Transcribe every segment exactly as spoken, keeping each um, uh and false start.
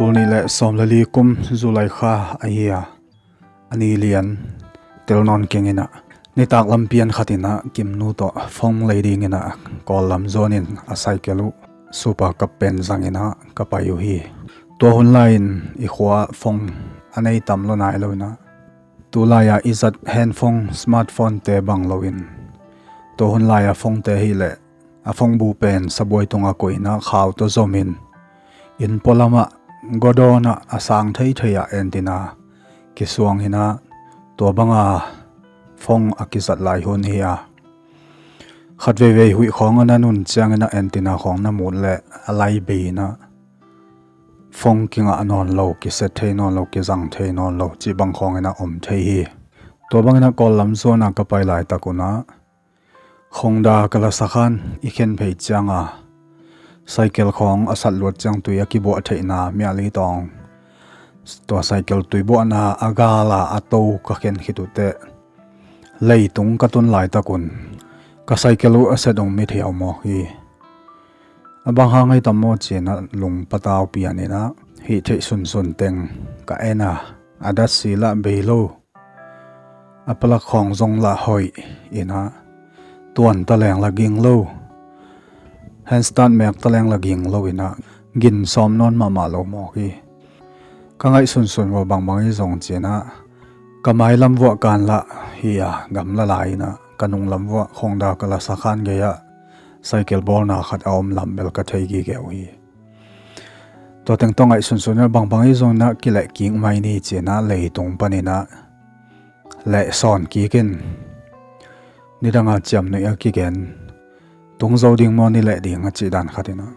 Tul nih le sawm le li kum July kha ahi a, a ni lian tel nawn keng in ah, nitak lampian khat in ah Kimnu tawh phone lei ding in ah Kawl lam zuan in a cycle uh Super Cup pen zang in ah ka pai uh hi. Tua hun lai-in i khua phone a nei tam lo nai lo in ah, tu lai-a i zat handphone, smartphone te bang lo in, tua hun lai-a phone te hi leh a phone bu pen sabuai tungah koih in ah khau tawh zom in, inn pualam ah, godown ah, a sang theithei ah entin a kisuang in ah, tua bang a phone a kizat lai hun hi a. Khat veivei huih khawng a na nun ciangin ah entin a khawng na mut leh a lai bei in ah, phone kingah nawn lo, kiset thei nawn lo, kizang thei nawn lo cih bang khawng in ah om thei hi. Tua bang in ah Kawl lam zuan a ka pai laitak un ah, Honda ka la sa khan i khen phei ciang a, cycle khawng a sat luat ciang tui a kibuah theihna miah li tawng, tua cycle tuibuahna a gal a a to ka khen khit uh teh, leitung ka tun laitak un ka cycle uh a set hong mit hiau mawk hi. A bang hang ahi tam maw ci-in ah lung patau pian in ah, hih theih sunsun teng ka en a, a datsi lah bei lo, a palak khawng zong lah hoih in ah, tuan taleng lah ging lo, handstand mek taleng lah ging lo in ah, gin sawm nawn mahmah lo mawk hi. Ka ngaih sunsun uh a bangbang hi zong ci-in ah, ka mailam vuah kan lah hi a, gamla lai in ah ka nunglam vuah Honda ka la sa khan gei ah cycle bawlna khat a om lam bel ka thei gige uh hi. Tua teng tawh ngaih sunsun in ah bangbang hi zong in ah kileh kik mai ni ci-in ah leitung panin ah leh sawn kik in, nidang a ciamnuih a kigen, tung zo ding maw ni leh ding a cih dan khat in ah,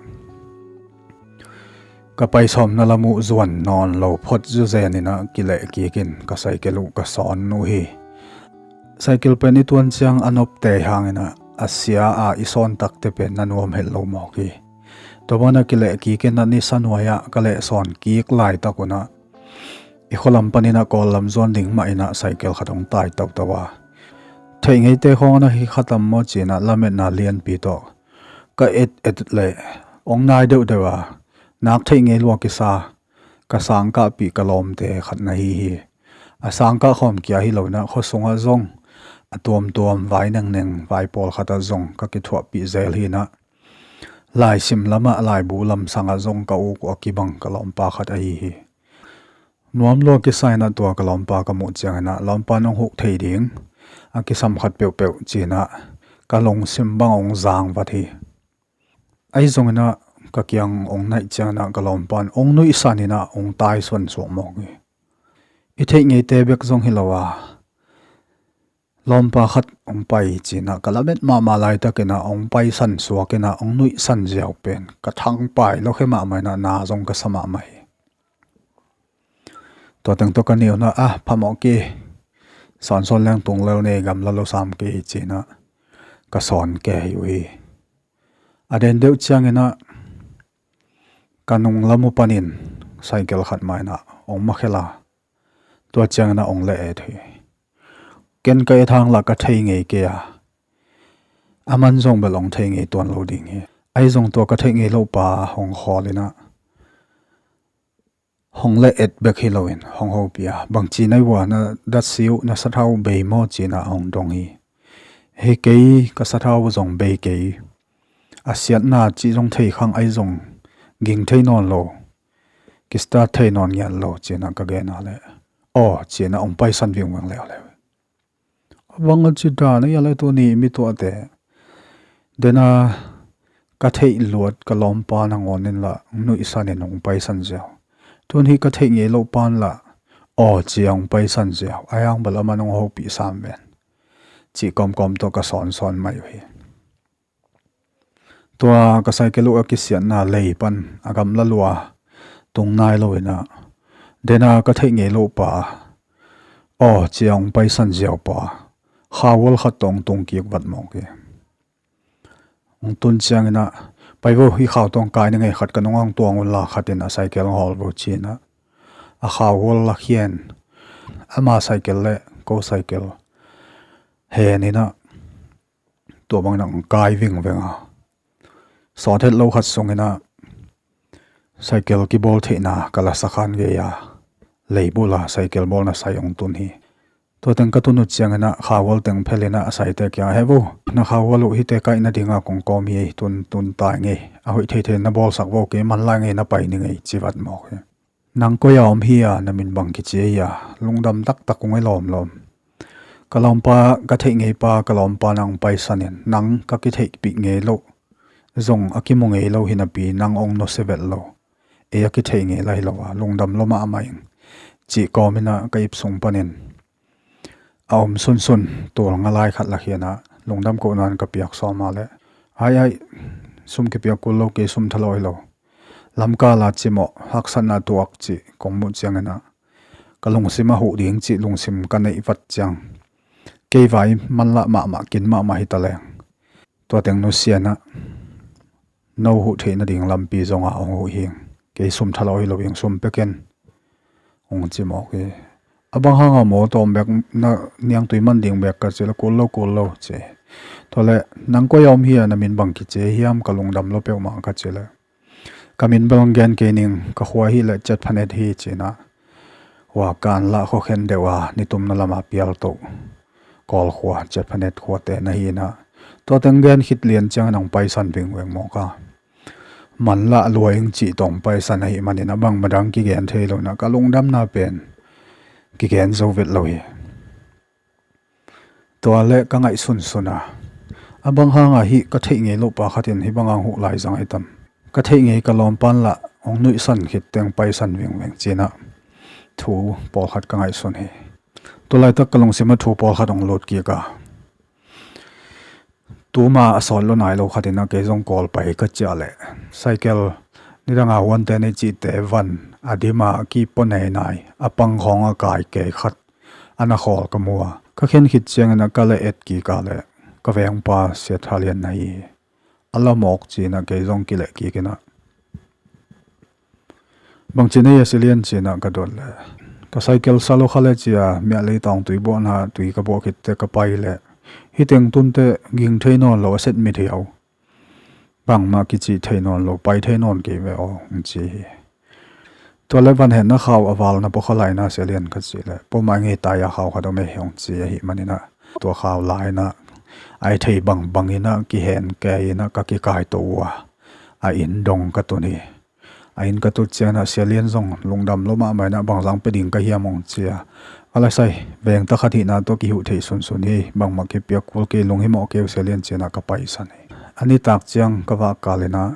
ka pai sawmna lam uh zuan nawn lo phot zuzen in ah kileh kik in ka cycle uh ka sawn uh hi. Cycle pen i tuan ciang a nop tei hang in ah a sia a i sawn takte pen na nuam het lo mawk hi. Tua bang in ah kileh kik in ah nisa nuai ah ka leh sawn kik laitak un ah, i khualam panin ah Kawl lam zuan ding mah in ah cycle khat hong tai toto a, theih ngeite khawng in ah hi kha tam maw ci-in ah lametna lianpi tawh ka et et leh hong nai deuhdeuh a, nak theih ngei lua kisa, ka sangkahpih ka lawmte khat na hi hi. A sangkah khawm kia hi lo in ah khua sungah zong a tuamtuam vai nengneng vai pawlkhat ah zong ka kithuahpih zel hi in ah, laisim lam ah laibu lamsang ah zong ka uk uh a kibang ka lawmpa khat ahi hi. Nuam lua kisa in ah tua ka lawmpa ka muh ciangin ah lawmpa in hong huk thei ding a kisam khat peuhpeuh ci-in ah ka lungsim bang hong zang vat hi. Ahi zongin ah ka kiang hong naih ciangin ah ka lawmpa in hong nuihsan in ah hong taisuan suak mawk hi. I theih ngeite bek zong hi lo a, lawmpa khat hong pai ci-in ah ka lamet mahmah laitakin ah hong paisan suak in ah hong nuihsan ziau pen ka thangpai lokhia mahmah in ah na zong ka sa mahmah hi. Tua teng tawh ka neu in ah, a phamawh kei, sawnsawn leng tung lel ni, gamla lo sam kei ci-in ah ka sawn kei uh hi. A den deuh ciangin ah ka nunglam uh panin cycle khat mah in ah hong makhel a, tua ciangin ah hong leh et hi. Ken ka et hang lah ka thei ngei kei a, a man zong bel hong thei ngei tuan lo ding hi. Ahi zong tua ka theih ngei loh pa hong khawl in ah, hong leh et bek hi loin hong hopih a, bangci na hi ua, na datsi uh na sathau uh bei maw ci-in ah hong dong hi. Hi kei, ka sathau uh zong bei kei, a siatna cih zong thei khang, ahi zong ging thei nawn lo, kistart thei nawn ngiat lo ci-in ah ka gen a leh, aw ci-in ah hong paisan vingveng leuleu. A bang a ci dan a hia leh tuni mi tuahte, den a ka theih luat ka lawmpa nangawn in lah nuihsan in hong paisan ziau, tun hi ka theih ngei loh pan lah aw ci-a hong paisan ziau, a hiang bel a man hong hopih sam ven, cih kawmkawm tawh ka sawnsawn mai uh hi. Tua ka cycle uh a kisiatna lei pan a gamla lua tung nai lo in ah, den a ka theih ngei loh pa, aw ci-a hong paisan ziau pa, khauhual khat tawh hong tung kik vat mawk hi. Hong tun ciangin ah, pai vo, hih khau tawh hong kai ni ngei, khat ka nungah hong tuang un la, khat in a cycle hong hawl vo ci-in ah, a khauhual la khian, ama cycle le ko cycle hen in ah, tua bangin ah hong kai vingveng a, sawt het lo khat sungin ah Cycle kibawl theihna ka la sakhan gei a, leibul a cycle bawlna sai hong tun hi. Tua teng ka tun uh ciangin ah khauhual teng phelin ah a saite kiangah, "He vo, na khauhual uh hite kaihna dinga kong kawm hi, tun tun tai ngei, a hoih theithei na bawlsak vo, kei manlai ngei, na pai ni ngei," ci vat mawk hi. "Nang koi a om hi a, na min bang kici hi a?" Lungdam taktak ung ei lawmlawm. "Ka lawmpa, ka theih ngeipa, ka lawmpa nang paisanin, nang ka kitheihpih ngei loh zong a kimu ngei lo hi napi nang ong nusia vet lo. Ei a kitheih ngei lai lo a, lungdam lua mahmah ing," cih kawmin ah ka ip sung panin a om sunsun tul nga lai khat la khian ah, lungdam kohna'n ka piak sawm a leh, "Ai, ai, sum kipiak kul lo, kei sum thalawh hi lo. Lamkal a cimawh, haksatna tuak cih kong muh ciangin ah ka lungsim a huh ding cih lungsim ka neih vat ciang, kei vai manlah mahmah, kin mahmah hi ta leng, tua teng nusia in ah no huh theih nading lampi zong a hong huh hi ing. Kei sum thalawh hi lo ing, sum pia ken," hong ci mawk hi. "A bang hang a maw, tawm bek, na niangtui man ding bek?" ka cih leh, "Kul lo, kul lo," ci. Tua leh, "Nang koi a om hi a, na min bang kici hiam, ka lungdam lua peuhmah?" ka cih leh, "Ka min bel hong gen kei ning, ka khua hi leh Chetphanet hi," ci-in ah, hua kan lah khua khen deuh a, nitumna lam a pial toh Kawl khua, Chetphanet khuate na hi in ah, tua teng gen khit lian ciangin hong paisan vingveng mawk a, manlah lua ing cih tawh hong paisan ahih manin ah bangmah dang kigen thei lo in ah, ka lungdamna pen kigen zo vet lo hi. Tua leh ka ngaihsunsun a, a bang hang a hih ka theih ngei loh pa khat in hih bang hang huh lai zang hi tam? Ka theih ngei ka lawmpa in lah hong nuihsan khit teng paisan vingveng, ci-in ah thu pawlkhat ka ngaihsun hi. Tua laitak ka lungsim ah thu pawlkhat hong lut kik a, tuma a sawt lua nai lo khat in ah kei zong Kawl pai ka ciah leh, cycle nidang a huante nei cihte van a dim a, a kipua nei nai, a pangkhawng a kai kei khat a na khawl ka mu a, ka khen khit ciangin ah ka leh et kik a leh, ka vengpa Sia Thalian na hi hi. A la mawk, ci-in ah kei zong kileh kik in ah, "Bangci na hi a, Sia Lian?" ci-in ah ka dot leh, "Ka cycle sa lua kha leh," ci a, "Miahlei tawng tui buahna tui ka buah khit teh ka pai leh, hih teng tun teh ging thei nawn lo, a set mit hi aw. Bangmah kici thei nawn lo, pai thei nawn kei ve aw," hong ci hi. Tua leh, "Van hen, na khau a val na pua kha lai na, Sia Lian?" ka cih leh, "Pua mai ngei tai a, khau khat om ei," hong ci ahih manin ah, tua khau lai in ah, a i thei bangbang in ah kihen kei in ah ka kikaito uh a, a inn dong ka tun hi. A inn ka tut ciangin ah Sia Lian zong lungdam lua mahmah in ah, "Bangzah pia ding ka hiam?" hong ci a, "Ka la sai, veng ta khat hihna tawh kihuh theih sunsun hi, bangmah kipiak kul kei, lunghimawh kei uh, Sia Lian," ci-in ah ka paisan hi. A nitak ciang ka vak kal in ah,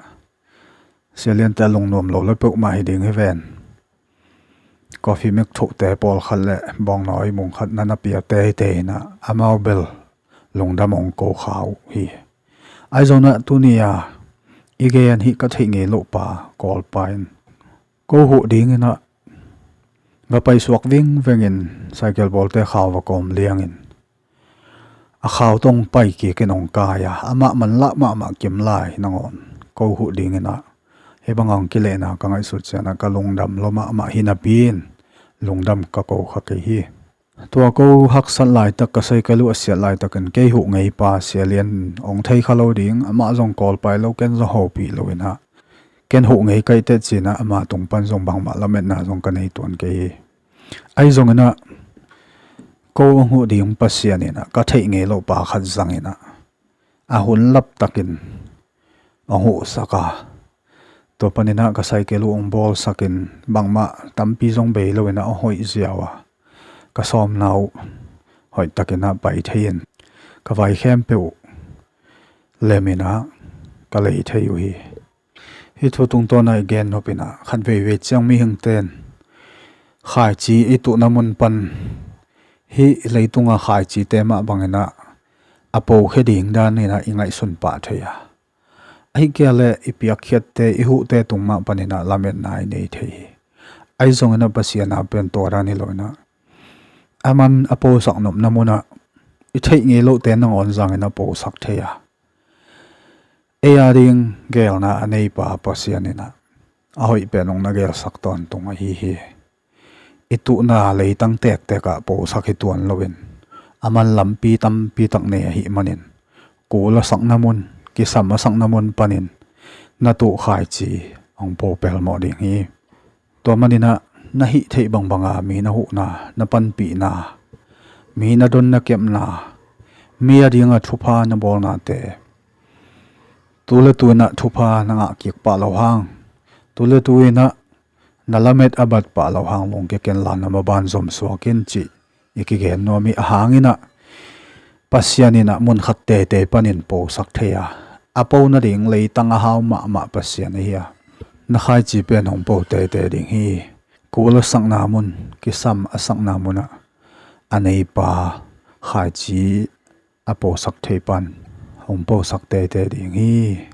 Sia Lian teh a lungnuam lo lua peuhmah hi ding hi ven. Coffee mix thohte pawlkhat leh bawngnawi mung khat na na pia teitei in ah, amau bel lungdam hong ko kha uh hi. Ahi zongin ah tuni a i gen hih ka theih ngei loh pa Kawlpa in ko huh dingin ah va paisuak vingvengin, cycle bawlte khau va kawm liangin, a khau tawh hong pai kik in hong kai a, amah manlah mahmah kim lai nangawn ko huh dingin ah hih bang hong kilehna ka ngaihsut ciangin ah ka lungdam lua mahmah hi napi in lungdam ka ko kha kei hi. Tua ko haksat laitak, ka cycle uh a siat laitakin kei huh ngeipa Sia Lian hong thei kha lo ding, amah zong Kawlpa hi lo, ken zong hopih lo in ah, ken huh ngei ka hih teh ci-in ah ama tung pan zong bangmah lametna zong ka nei tuan kei hi. Ahi zongin ah ko hong huh ding Pasian in ah ka theih ngei loh pa khat zangin ah, a hun laptakin hong huhsak a, tua panin ah ka cycle uh hong bawlsakin, bangmah tampi zong bei lo in ah hong hoih ziau a, ka sawmna uh hoihtakin ah pai thei in, ka vai khempeuh lem in ah ka lei thei uh hi. Hih thu tungtawn ah i gen nop in ah, khat veivei ciang mihingte in khaici i tuhna mun pan, hih leitunga khaicite mah bangin ah a pokhia ding dan in ah i ngaihsun pah thei a, ahih kei leh i piakkhiatte, i huhte tung mah panin ah lametna i nei thei hi. Ahi zongin ah Pasian a pen tua dan hi lo in ah, aman a posak nopna mun ah i theih ngei lohte nangawn zangin a posak thei a, ei a ding geelna a neipa Pasian in ah a hoih pen hong na geelsak tawntung ahi hi. I tuhna leitang tektek ah posak hi tuan loin, aman lampi tampi tak nei ahih manin, kul a sakna mun, kisam a sakna mun panin na tuh khaici hong po pelmawh ding hi. Tua maninah na hih theih bangbanga mi na huhna, na panpihna, mi na don na kepna, mi a dinga thupha na bawlnate, tu le tu inah thupha na ngah kik pah lo hang, tu le tu inah na lamet a bat pah lo hang lungkia kenla, na maban zomsuak in cih i kigen nuam hi. A hanginah Pasian inah munkhat teitei panin posak thei a, a po nading leitang a hau mahmah Pasian ahi a, na khaici pen hong po teitei ding hi. Kul a sakna mun, kisam a sakna munah a neipa khaici a posak thei pan hong posak teitei ding hi.